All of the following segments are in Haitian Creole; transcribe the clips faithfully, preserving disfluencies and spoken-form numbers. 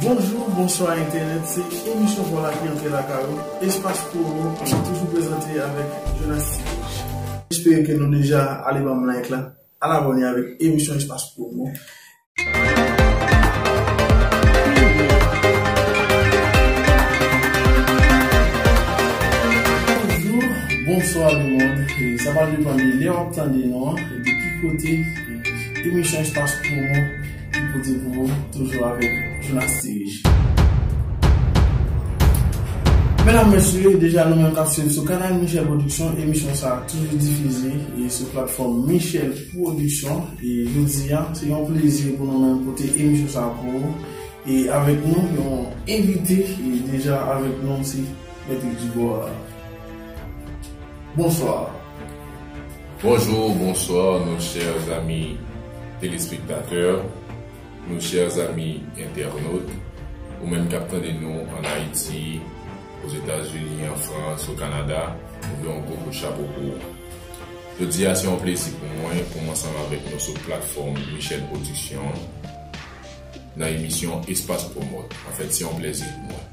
Bonjou, bonswa entènèt, se emisyon pa w la ki antre lakay ou, Espas Pwomo, toujou prezante avèk Jonas Tirèch. Espere ke nou deja ale ban m like la, al abòne avèk emisyon Espas Pwomo. Bonjou, bonswa lemonn. E sa va depann de lè w ap tande nou an, e de ki kote, e emisyon Espas Pwomo ki pote pou ou, toujou avèk Jonas Tirèch. Medam, mesye, deja nou menm k ap swiv sou kanal Michel Production, emisyon sa a toujou difize e sou platfòm Michel Production. E jodi a, se yon plezi pou nou menm pote emisyon sa a pou ou. E avèk nou, yon envite, e deja avèk nou, se Mèt Dubois. Bonswa. Bonjour, bonsoir, nos chers amis téléspectateurs, nos chers amis internautes, ou menm k ap tande nou ann Ayiti, Ozetazini, an Frans, o Kanada, nou voye yon gwo kout chapo pou ou. Jodi a, se yon plezi pou mwen, pou m ansanm avèk nou sou platfòm Michel Production, nan emisyon Espas Pwomòt. Anfèt, se yon plezi pou mwen.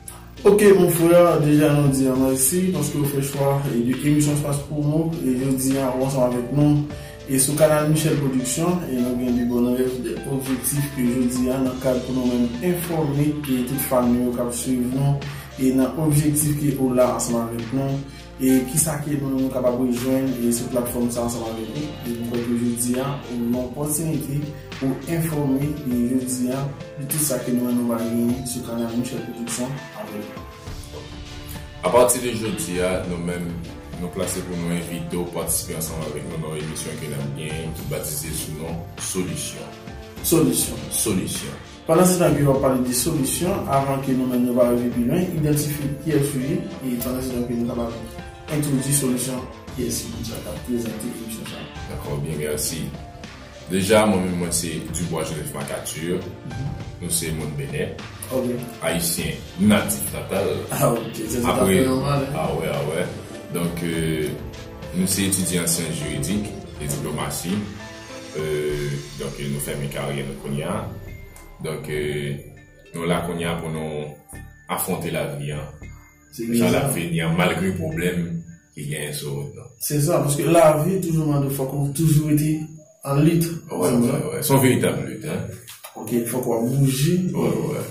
Ok, mon frè, deja nou di w mèsi paske w fè chwa e de emisyon Espas Pwomo, e jodi a, ou ansanm avèk nou, e sou kanal Michel Production, e nou gen de bon rèv, de objektif ke jodi a, nan kad pou nou menm enfòme, e tout fan nou yo k ap swiv nou, e nan objektif ke ou la ansanm avèk nou, e kisa ke nou, nou kapab rejwenn, e sou platfòm sa ansanm avèk ou. E nou kwè ke jodi a, ou gen opòtinite pou enfòme, e jodi a, de tout sa ke nou, nou va genyen sou kanal Michel Production avèk ou. Apati de jodi a, nou menm, nou plase pou nou envite w patisipe ansanm avèk nou nan yon emisyon ke n ap genyen ki batize sou non Solisyon. Solisyon. Solisyon. Pandan se tan ke w ap pale de Solisyon, avan ke nou menm nou va rive pi lwen, idantifye kiyès ou ye, e pandan se tan ke nou kapab entwodui Solisyon, kiyès se moun sa k ap prezante emisyon sa a. Dakò, byen, mèsi. Deja, mwen menm, mwen se Dubois Joseph Macature. Nou se moun Benè. Ok. Ayisyen natif natal. Ah, ok. Se tout à fait normal, hein. Ah wè, ah wè. Donk, euh, nou se etidyan an syans jiridik e diplomasi. Euh, donk, nou fèmen karyè nou kounye a. Donk, euh, nou la kounye a pou nou afwonte lavi an. Se jan l ap vini an, malgre pwoblèm ki genyen sou wout nou. Se sa, paske lavi toujou mande fòk ou toujou rete an lit. Wè, wè, wè. Se yon veritab lit, hein. Ok, fòk w ap bouje. Wè, wè.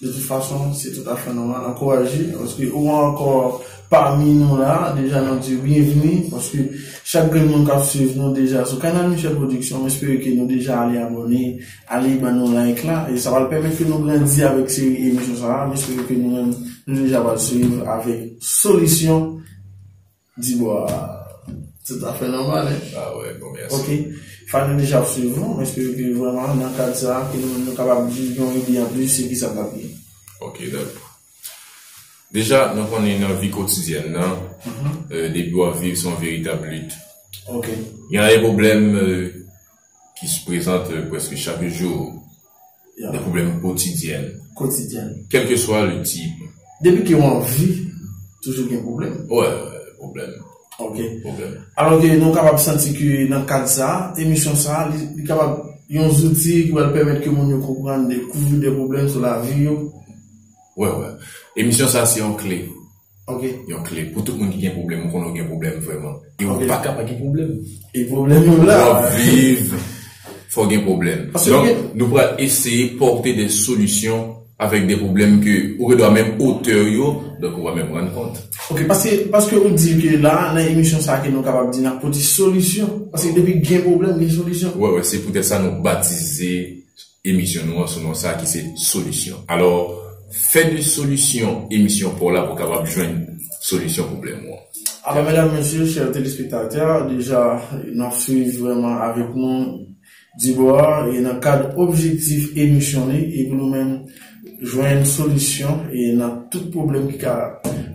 De tout fason, se tout à fait normal. Ankouraje, paske ou ankò pami nou la, deja nou di w byenvini, paske chak grenn moun k ap swiv nou deja sou kanal Michel Production, m espere ke nou deja ale abòne, ale ban nou like la, e sa pral pèmèt ke nou grandi avèk seri emisyon sa a, m espere ke nou menm, nou deja pral swiv avèk Solisyon Dibwa. Se tout à fait normal, hein? Ah wè, bon, mèsi. Ok. Fan nou deja ap swiv nou, m espere ke vrèman nan kad sa a, ke nou menm nou kapab di yon ide anplis, se ki sa k ap gen. Ok, dakò. Deja, nou konnen nan vi kotidyèn nan, euh, depi w ap viv, se yon veritab lit. Ok. Gen de pwoblèm, euh, ki se prezante, euh, prèske chak jou. Ya. De pwoblèm kotidyèn. Kotidyèn. Kèlkeswa le tip. Depi ke w an vi, toujou gen pwoblèm. Wè, wè, pwoblèm. Ok. Pwoblèm. Alò ke nou kapab santi ke nan kad sa a, emisyon sa a, li, li kapab yon zouti ki pral pèmèt ke moun yo konprann, dekouvri de pwoblèm sou lavi yo. Wè, wè. Emisyon sa a se yon kle. Ok. Yon kle. Pou tout moun ki gen pwoblèm, ou konnen w gen pwoblèm vrèman. E ou pa ka pa gen pwoblèm. E pwoblèm yo la. W ap viv, fò w gen pwoblèm. Donk, nou pral eseye pòte de solisyon avèk de pwoblèm ke ou gen dwa menm otè yo, donk ou pa menm rann kont. Ok, paske, paske ou di ke la, nan emisyon sa a ke nou kapab di n ap pote solisyon. Paske depi gen pwoblèm, gen solisyon. Wè, wè, se poutèt sa nou batize emisyon nou an sou non sa ki se Solisyon. Alò, fè de Solisyon emisyon pa w la pou w kapab jwenn solisyon pwoblèm ou an. Alò, medam, mesye, chè telespektatè, deja, n ap swiv vrèman avèk nou Dibwa, e nan kad objektif emisyon li, e pou nou menm jwenn solisyon, e nan tout pwoblèm ki ka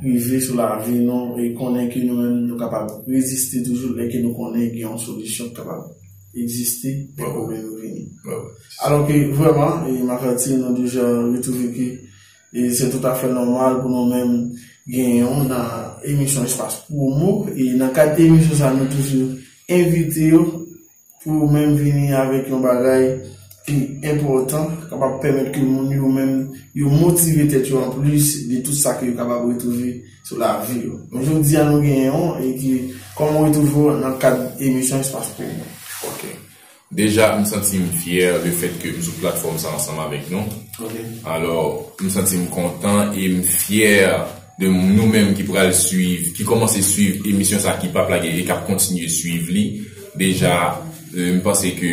rive sou lavi nou, e konnen ke nou menm nou kapab reziste toujou, lè ke nou konnen gen yon solisyon ki kapab egziste, pou pwoblèm yo vini. Alò ke vrèman, e m avèti nou deja retwouve ke, e se tout à fait normal pou nou menm genyen w nan emisyon Espas Pwomo, e nan kad emisyon sa, nou toujou envite yo pou menm vini avèk yon bagay ki enpòtan, kapab pèmèt ke moun yo menm, yo motive tèt yo anplis de tout sa ke yo kapab retwouve sou lavi yo. Men jodi a nou genyen yon, e ki, kòman w retwouve w nan kad emisyon Espas pou Mwen? Ok. Deja, m santi m fyè le fèt ke m sou platfòm sa ansanm avèk nou. Ok. Alò, m santi m kontan e m fyè de nou menm ki pral swiv, ki kòmanse swiv emisyon sa, ki p ap lage e k ap kontinye swiv li. Deja, euh, m panse ke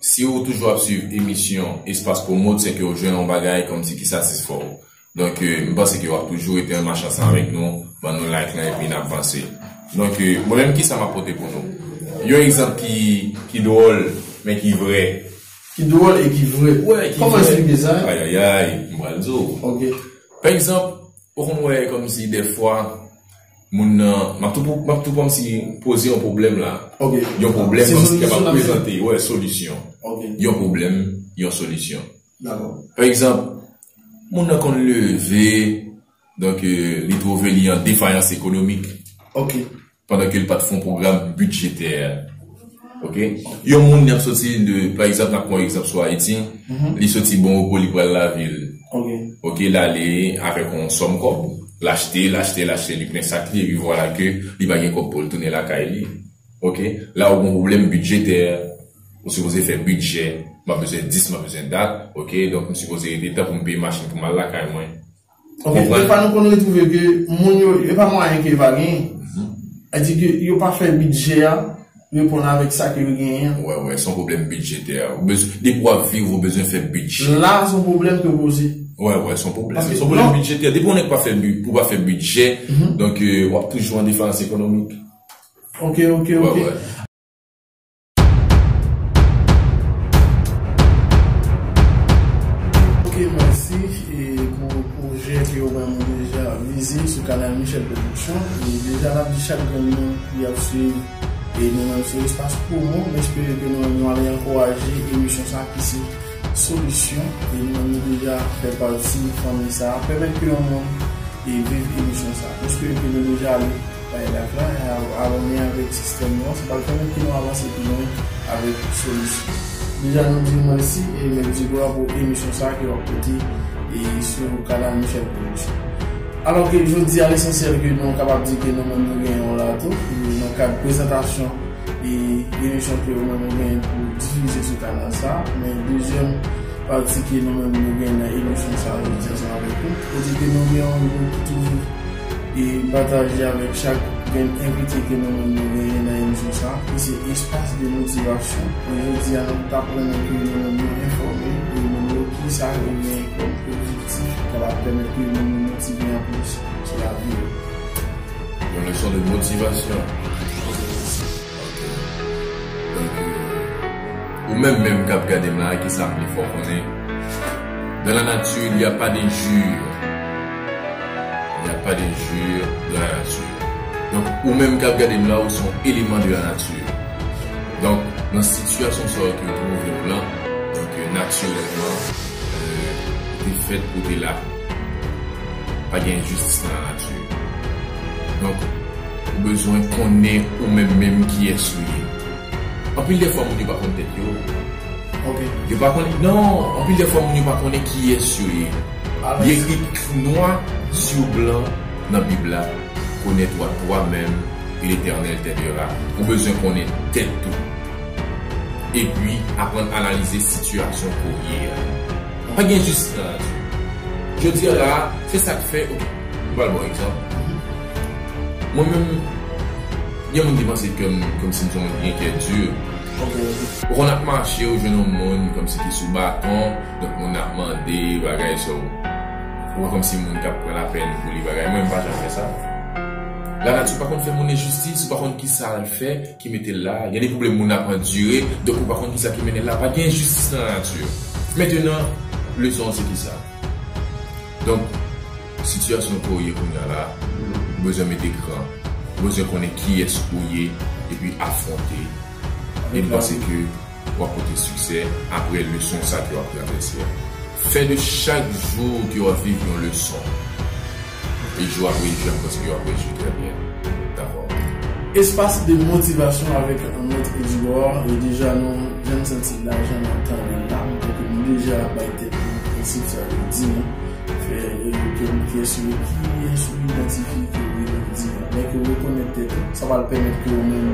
si w toujou ap swiv emisyon Espas Promote, se ke w jwenn yon bagay kòmsi ki satisfè w. Donk, euh, m panse ke w ap toujou rete an mach ansanm avèk nou, ban nou like lan epi n ap vanse. Donk, euh, mwen menm, kisa m ap pote pou nou? Yon egzanp ki, ki dwòl, men ki vrè. Ki dwòl e ki vrè. Wè, ki vrè. Kòman eksplike sa? Ayayay, m pral di w. Ok. Pa egzanp, ou konn wè kòmsi dèfwa, moun nan, m ap tou, m ap tou kòmsi poze yon pwoblèm la. Ok. Yon pwoblèm kòmsi ki kapab prezante, wè, solisyon. Ok. Yon pwoblèm, yon solisyon. Dakò. Pa egzanp, moun nan konn leve, donk, euh, li twouve li an defayans ekonomik. Ok. Pandan ke li pa t fè yon pwogram bidjetè. Ok? Yon moun, li ap soti de, pa egzanp, n ap pran yon egzanp sou Ayiti, li soti Bonrepo, li pral lavil. Ok. Ok, l ale avèk yon sòm kòb, l achte, l achte, l achte, li plen sak li, epi vwala ke li pa gen kòb pou l tounen lakay li. Ok? La, ou gen yon pwoblèm bidjetè, ou sipoze fè bidjè, m ap bezwen dis, m ap bezwen dat, ok? Donk, m sipoze rete tan pou m peye machin pou m al lakay mwen. Ok, konprann? Defwa nou konn retwouve ke moun yo, e pa mwayen ke yo pa genyen. Sètadi ke yo pa fè bidjè a reponn avèk sa ke yo genyen an. Wè, wè, se yon pwoblèm bidjetè. Ou bezwen, depi w ap viv, ou bezwen fè bidjè. La, se yon pwoblèm ke w poze. Wè, wè, se yon pwoblèm. Paske se yon pwoblèm bidjetè. Depi yon nèg pa fè bi-, pou pa fè bidjè, donk, euh, w ap toujou an defayans ekonomik. Ok, ok, ok. Wè, wè. Ok, mèsi. E pou pwojè ke ou menm ou deja vize sou kanal Michel Production, e deja n ap di chak grenn moun ki ap swiv e nou menm sou Espas Promo, m espere ke nou menm nou ale ankouraje emisyon sa ki se Solisyon, e nou menm nou deja fè pati fanmi sa. Pèmèt ke yon moun e viv emisyon sa. M espere ke nou deja ale bay like la, e ab-, abòne avèk sistèm nou an, sa pral pèmèt ke nou avanse pi lwen avèk Solisyon. Deja nou di w mèsi e mèsi Digora pou emisyon sa ke w ap pote e sou kanal Michel Production. Alò ke jodi a, lesansyèl ke nou kapab di ke nou menm nou genyen yon la tou, e nan kad prezantasyon e emisyon ke ou menm ou genyen pou difize sou kanal sa, men dezyèm pati ke nou menm nou gen nan emisyon sa jodi ansanm avèk nou, kote ke nou gen yon jou ki toujou e pataje avèk chak grenn envite ke nou menm nou genyen nan emisyon sa, ki se espas de motivasyon. E jodi a, nou t ap renmen ke nou menm nou enfòme e moun yo kisa yo gen kòm objektif ki kapab pèmèt ke moun yo motive anplis sou lavi yo. Yon leson de motivasyon. Ok. Donk, euh, ou menm menm k ap gade m la, ki sa m vle fè w konnen? Dans la nature, il n'y a pas d'injure. Il n'y a pas d'injure dans la nature. Donk, ou menm k ap gade m la, ou se yon eleman de la nature. Donk, nan sitiyasyon sa yo ke w twouve w lan, donk, euh, natirèlman, euh, ou te fèt pou w te la. Pa gen enjistis nan lanati. Donk, ou bezwen konnen ou menm menm kiyès ou ye. Anpil de fwa, moun yo pa konn tèt yo. Ok. Yo pa konnen, non, anpil de fwa, moun yo pa konnen kiyès yo ye. Alò. Li ekri nwa sou blan nan Bib la, connais-toi toi-même et l'Éternel t'aidera. Ou bezwen konnen tèt ou. Epi, aprann analize sitiyasyon ke w ye a. Pa gen enjistis nan lanati. Jodi a la, se sa k fè, ok, m pral ba w egzanp. Mwen menm, gen moun ki panse ke m, kòmsi m se yon moun ki gen kè di. Ok, ok. Ou konn ap mache, ou jwenn yon moun kòmsi ki sou baton, donk moun ap mande bagay sa w. Ou wè kòmsi moun k ap pran lapèn pou li bagay. Mwen, m pa janm fè sa. Lanati pa konn fè moun enjistis, ou pa konn kisa l fè ki mete l la. Gen de pwoblèm moun ap andire, donk ou pa konn kisa ki mennen l la. Pa gen enjistis nan lanati. Mentenan, leson an se kisa? Donk, sitiyasyon ke w ye kounye a la, ou bezwen mete kran. Ou bezwen konnen kiyès ou ye, epi afwonte. E m panse ke w ap pote siksè apre leson sa ke w ap travèse a. Fè de chak jou ke w ap viv yon leson. E jou apre jou, m panse ke w ap rejwi trè byen. Dakò. Espas de motivasyon avèk Mèt Eddy Board, e deja nou, jan m santi l la, jan m ap tande l la, m Deja bay tèt nou prensip sa yo di an, fè, e, ke nou fè sou kiyès ou idantifye ke ou ye jodi an. Lè ke ou rekonèt tèt ou, sa pral pèmèt ke ou menm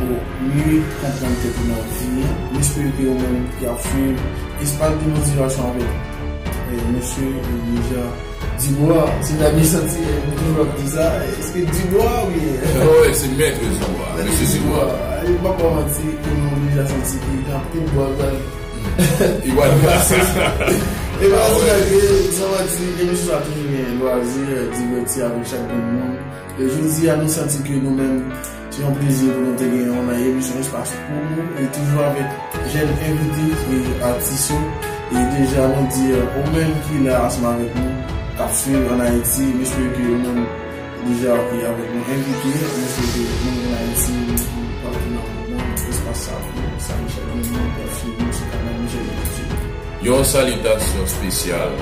ou mye konprann tèt ou nan vi an. M espere ke ou menm ki ap swiv espas de motivasyon avèk, e, mesye Deja Dubois, se ta byen santi, e, m toujou ap di sa, èske Dubois ou byen? Wi, se mèt Dubois, mesye Dubois. E, m pa ba w manti, e, nou deja santi ke gen anpil bwa pral Li pral pase. E pa ansanm ke, sa va di, emisyon sa toujou gen lwazi, divèti avèk chak grenn moun. E jodi a, nou santi ke nou menm, se yon plezi pou nou te gen yon nan emisyon Espas pou nou, e toujou avèk jèn envite e atis yo. E deja, nou di, e, ou menm ki la ansanm avèk nou, k ap swiv ann Ayiti, m espere ke ou menm, Deja, ok, avèk nou envite, nou swete nou ann Ayiti, nou toupatou nan mond lan, nan espas sa pou Saint Michel, nou menm k ap swiv nou sou kanal Michel YouTube. Yon salitasyon espesyal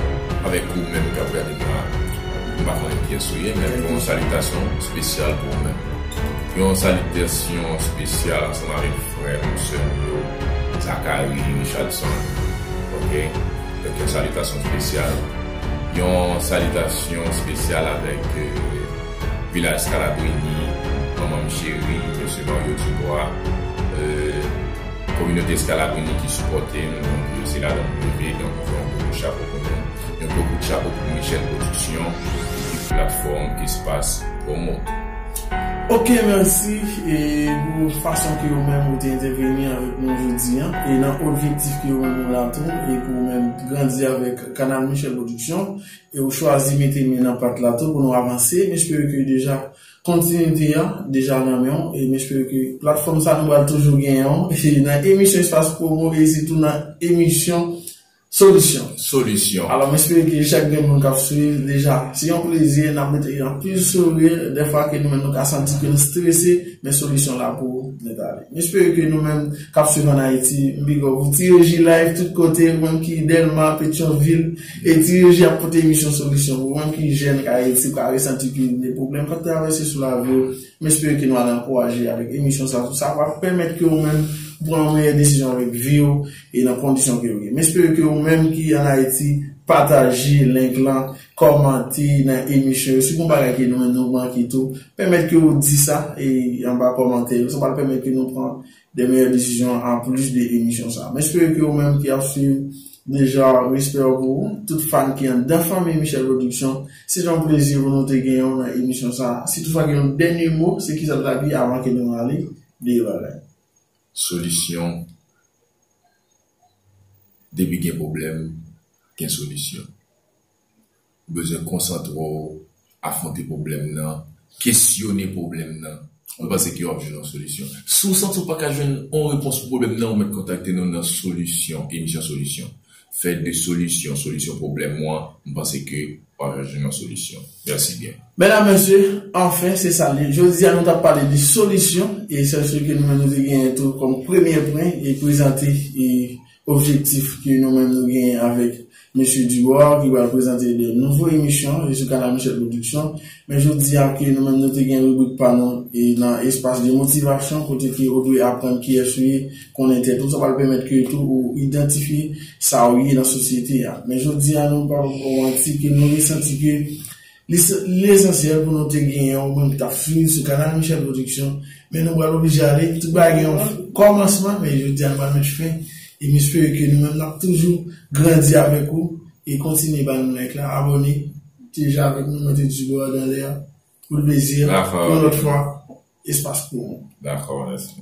avèk ou menm k ap gade nou la. M pa konnen kiyès ou ye, men yon salitasyon espesyal pou ou menm. Yon salitasyon espesyal ansanm avèk frè m, sè m yo, Zachary, Richardson. Ok? Donk, yon salitasyon espesyal. Yon salitasyon espesyal avèk, euh, Vilaj Scalabrini, manman m cheri, mesye Mario Dubois, euh, kominote Scalabrini ki sipòte m, donk, se ladan m leve, donk, nou fè yon gwo kout chapo pou nou. Yon gwo kout chapo pou Michel Production, epi platfòm Espas Promo. Ok, mèsi, e pou fason ke ou menm ou te entèveni avèk nou jodi an, e nan objektif ke ou menm ou la tou, e pou ou menm grandi avèk kanal Michel Production, e ou chwazi mete men nan pat la tou pou nou avanse. M espere ke deja kontinite a deja nan men w, e m espere ke platfòm sa nou pral toujou genyen w, e nan emisyon Espas Promo, e sitou nan emisyon Solisyon. Solisyon. Alò, m espere ke chak grenn moun k ap swiv, deja, se yon plezi, n ap mete anpil souri, dèfwa ke nou menm nou ka santi ke nou strese, men solisyon la pou ou nèt ale. M espere ke nou menm k ap swiv ann Ayiti, m big up ou. Ti Reji Live, tout kote, ou menm ki Dèlma, Petyonvil, e Ti Reji ap pote emisyon Solisyon pou ou menm ki jèn k Ayiti, ou ka resanti ke w gen pwoblèm k ap travèse sou lavi w. M espere ke nou al ankouraje avèk emisyon sa tou. Sa va pèmèt ke ou menm pran yon meyè desizyon avèk vi w e nan kondisyon ke w ye. M espere ke ou menm ki ann Ayiti, pataje link lan, kòmante nan emisyon yo. Si gon bagay ke nou menm nou manke tou, pèmèt ke w di sa e anba kòmantè yo. Sa pral pèmèt ke nou pran de meyè desizyon an plis de emisyon sa. M espere ke ou menm ki ap swiv deja, respè pou ou. Tout fan ki anndan fanmi Michel Production, se yon plezi pou nou te genyen w nan emisyon sa. Si toutfwa gen yon dènye mo, se kisa l ta di avan ke nou ale dèyè bagay? Solisyon. Depi gen pwoblèm, gen solisyon. Ou bezwen konsantre w, afwonte pwoblèm nan, kesyone pwoblèm nan. Mwen panse ke w ap jwenn yon solisyon. Si w santi w pa ka jwenn yon repons pou pwoblèm nan, ou mèt kontakte nou nan Solisyon, emisyon Solisyon. Fè de solisyon, solisyon pwoblèm ou an, m panse ke w ap jwenn yon solisyon. Mèsi byen. Medam, mesye, anfen, se sa l ye. Jodi a, nou t ap pale de solisyon, e se sa ke nou menm nou te genyen tou kòm premye pwen, e prezante, e objektif ke nou menm nou genyen avèk mesye Dubois, ki pral prezante de nouvo emisyon, e sou kanal Michel Production. Men jodi a, ke nou menm nou te gen ribrik pa nou, e nan espas de motivasyon, kote ke ou dwe aprann kiyès ou ye, konnen tèt ou, sa pral pèmèt ke tou ou idantifye sa ou ye nan sosyete a. Men jodi a, nou pa pran manti ke nou resanti ke li se-, li esansyèl pou nou te genyen yon moun ki t ap swiv sou kanal Michel Production, men nou pral oblije ale. Tout bagay gen yon kòmansman, men jodi a, nou pral met fen. E m espere ke nou menm n ap toujou grandi avèk ou e kontinye ba nou like la, abòne. Deja avèk nou, mete Dubois dans l'air. Pou le plaisir, dakò, yon lòt fwa, espas pou ou. Dakò, mèsi.